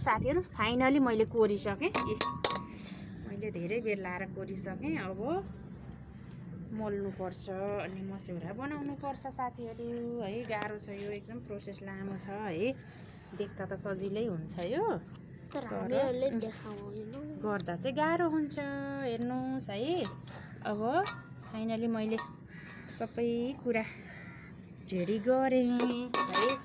साथीहरु फाइनली मैले कोरिसकेँ। मैले धेरै बेर लाएर कोरिसकेँ। अब मोल्नु पर्छ अनि मस्यौरा बनाउनु पर्छ साथीहरु है। गाह्रो छ यो, एकदम प्रोसेस लामो छ है। देख्दा त सजिलै हुन्छ यो, तर हामीहरुले देखाउँदैनौं, गर्दा चाहिँ गाह्रो हुन्छ। हेर्नुस् है। अब फाइनली मैले सबै कुरा रेडी गरेँ है।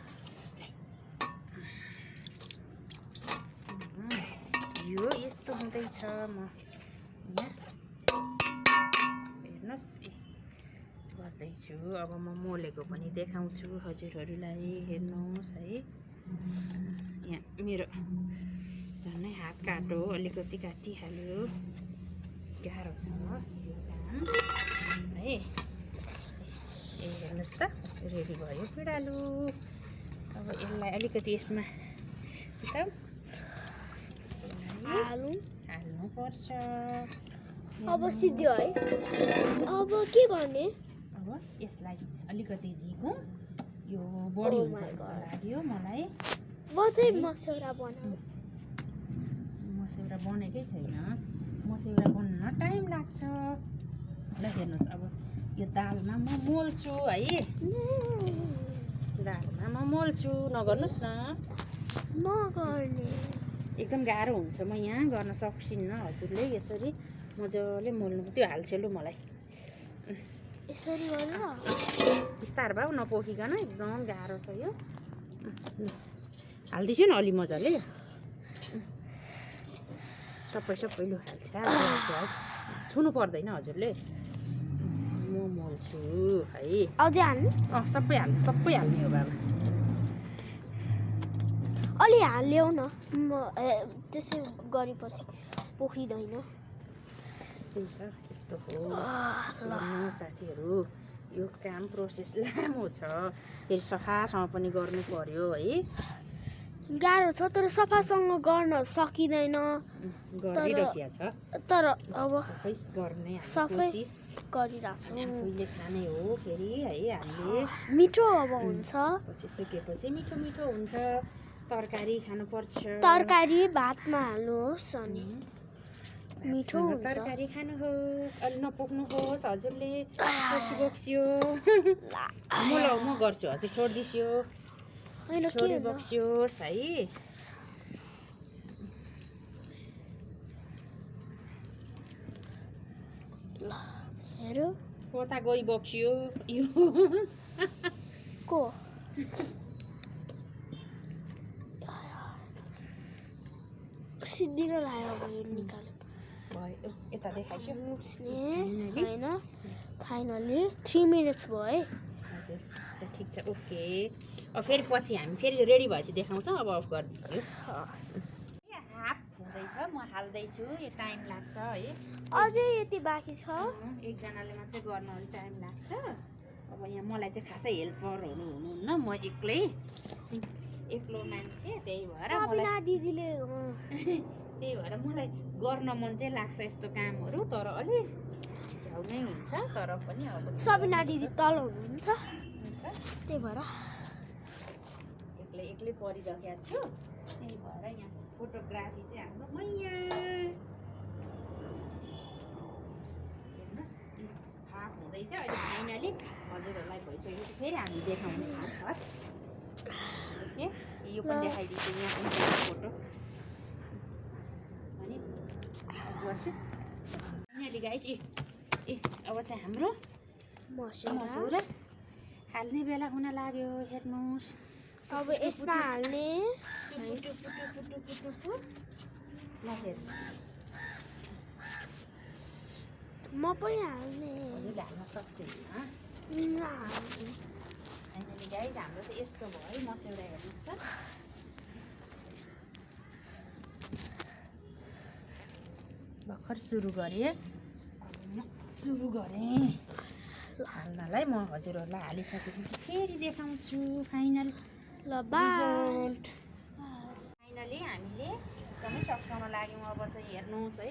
यो यस्तो हुँदैछ। म यहाँ हेर्नुस् गर्दैछु। अब म मोलेको पनि देखाउँछु हजुरहरूलाई। हेर्नुस् है। यहाँ मेरो झन्नै हात काटो अलिकति काटिहाल्यो। गाह्रो छ यो काम है। हेर्नुस् त रेडी भयो पिँडालु। अब यसलाई अलिकति यसमा हाल्नु पर्छ। अब सिध्यो है। अब के गर्ने? अब यसलाई अलिकति झिकौँ। यो बढी हुन्छ जस्तो लाग्यो मलाई। म चाहिँ मस्यौरा बनाऊ। मस्यौरा बनेकै छैन। मस्यौरा बन्न टाइम लाग्छ। ल हेर्नुस् अब यो दालमा म मोल्छु है। दालमा म मोल्छु। नगर्नुस् न। नगर्ने। एकदम गाह्रो हुन्छ। म यहाँ गर्न सक्दिनँ। हजुरले यसरी मजाले मोल्नु। त्यो हाल्छेलु मलाई। यसरी गर्न बिस्तार भाउ नपोखिकन। एकदम गाह्रो छ यो। हाल्दिछु नि अलि मजाले। सबै लु हाल्छ। छुनु पर्दैन हजुरले। म मोल्छु है। अझै हाल्नु? सबै हाल्ने हो बाबा। अलि हाल्यौ न। त्यसै गरेपछि पोखिँदैन। त्यही त यस्तो हो। ल साथीहरु यो काम प्रोसेस लामो छ। फेरि सफासँग पनि गर्नु पर्यो है। गाह्रो छ तर सफासँग गर्न सकिँदैन। गरिरहेको छ। तर अब सफै गर्ने कोसिस गरिरहेछौँ। आफूले खाने हो फेरि है हामीले। मिठो अब हुन्छ। पछि सुकेपछि मिठो मिठो हुन्छ। तरकारी खानुपर्छ। तरकारी भातमा हाल्नुहोस् अनि मिठो हुन्छ। तरकारी खानुहोस्। अलि नपोक्नुहोस् हजुरले। बोक्सियो। म गर्छु हजुर छोडिदिसियो। छोरी बक्सियोस् है। ल हेरौ कता गई बक्सियो यो। को सिद्धि र लायो भयो निकाल्यो भयो। यता देखाइसु हैन। फाइनली 3 मिनेट्स भयो है। हजुर ठिक छ। ओके। अब फेरि पछि हामी फेरि रेडी भएपछि देखाउँछौँ। अब अफ गरिदिन्छु। हाफ हुँदैछ। म हाल्दैछु। यो टाइम लाग्छ है। अझै यति बाँकी छ। एकजनाले मात्रै गर्न अलिक टाइम लाग्छ। अब यहाँ मलाई चाहिँ खासै हेल्परहरू हुनुहुन्न। म एक्लो मान्छे। त्यही भएर मलाई गर्न मन चाहिँ लाग्छ यस्तो कामहरू। तर अलि झ्याउ नै हुन्छ। तर पनि अब सबिना दिदी तल हुनुहुन्छ। त्यही भएर एक्लै परिरहेको छु। त्यही भएर यहाँ फोटोग्राफी चाहिँ हाम्रो मैया। हेर्नुहोस् हाफ हुँदैछ अहिले फाइनली। हजुरहरूलाई भइसक्यो। फेरि हामी देखाउने खास। ओके यो पनि देखाइदिन्छु। यहाँ पनि फोटो अनि गर्छु फाइनली गाइस। अब चाहिँ हाम्रो मस्यौरा हाल्ने बेला हुन लाग्यो। हेर्नुहोस् अब यसमा हाल्ने। ल हेर्नुहोस् म पनि हाल्ने। हजुरले हाल्न सक्छन्। फाइनली गाइस हाम्रो चाहिँ यस्तो भयो है मस्यौरा। हेर्नुहोस् त भर्खर सुरु गरेँ हाल्नलाई। म हजुरहरूलाई हालिसकेपछि फेरि देखाउँछु फाइनल रिजल्ट। फाइनली हामीले एकदमै सफाउन लाग्यौँ। अब चाहिँ हेर्नुहोस् है।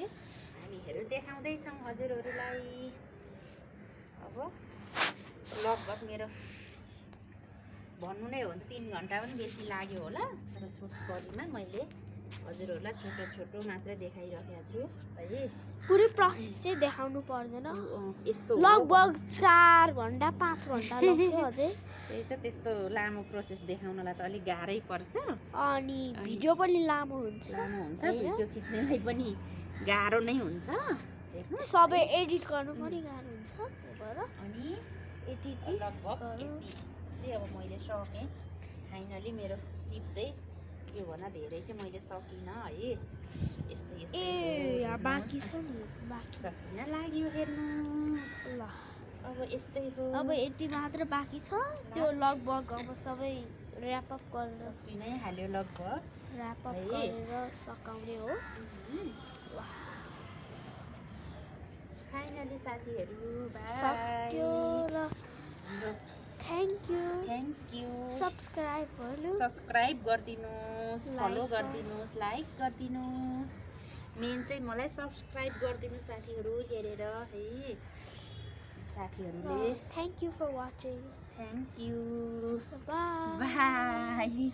हामीहरू देखाउँदैछौँ हजुरहरूलाई। अब लगभग मेरो भन्नु नै हो भने 3 घन्टा पनि बेसी लाग्यो होला। तर छोटकरीमा मैले हजुरहरूलाई छोटो छोटो मात्रै देखाइरहेको छु है। पुरै प्रोसेस चाहिँ देखाउनु पर्दैन। यस्तो हो। लगभग 4 घन्टा 5 घन्टा लाग्छ अझै। त्यही त त्यस्तो लामो प्रोसेस देखाउनलाई त अलिक गाह्रै पर्छ। अनि भिडियो पनि लामो हुन्छ। लामो हुन्छ, भिडियो खिच्नलाई पनि गाह्रो नै हुन्छ। हेर्नुहोस् सबै एडिट गर्नु पनि गाह्रो हुन्छ, त्यही भएर अनि यति लगभग यति चाहिँ अब मैले सकेँ। फाइनली मेरो सिप चाहिँ योभन्दा धेरै चाहिँ मैले सकिनँ है। यस्तै यस्तै ए यहाँ बाँकी छ नि, बाँकी सकिन लाग्यो हेर्नुहोस्। ल अब यस्तै हो। अब यति मात्र बाँकी छ, त्यो लगभग अब सबै ऱ्याप अप गरेर सकिनै हाल्यो लगभग। ऱ्याप अप है। गरेर सकाउने हो। फाइनली साथीहरू सक्यो ल, थ्याङ्क यू। सब्सक्राइब गरिदिनुहोस्, फलो गरिदिनुहोस्, लाइक गरिदिनुहोस्। मेन चाहिँ मलाई सब्सक्राइब गरिदिनु साथीहरू हेरेर है। साथीहरूले thank you for watching. Thank you. Bye. By.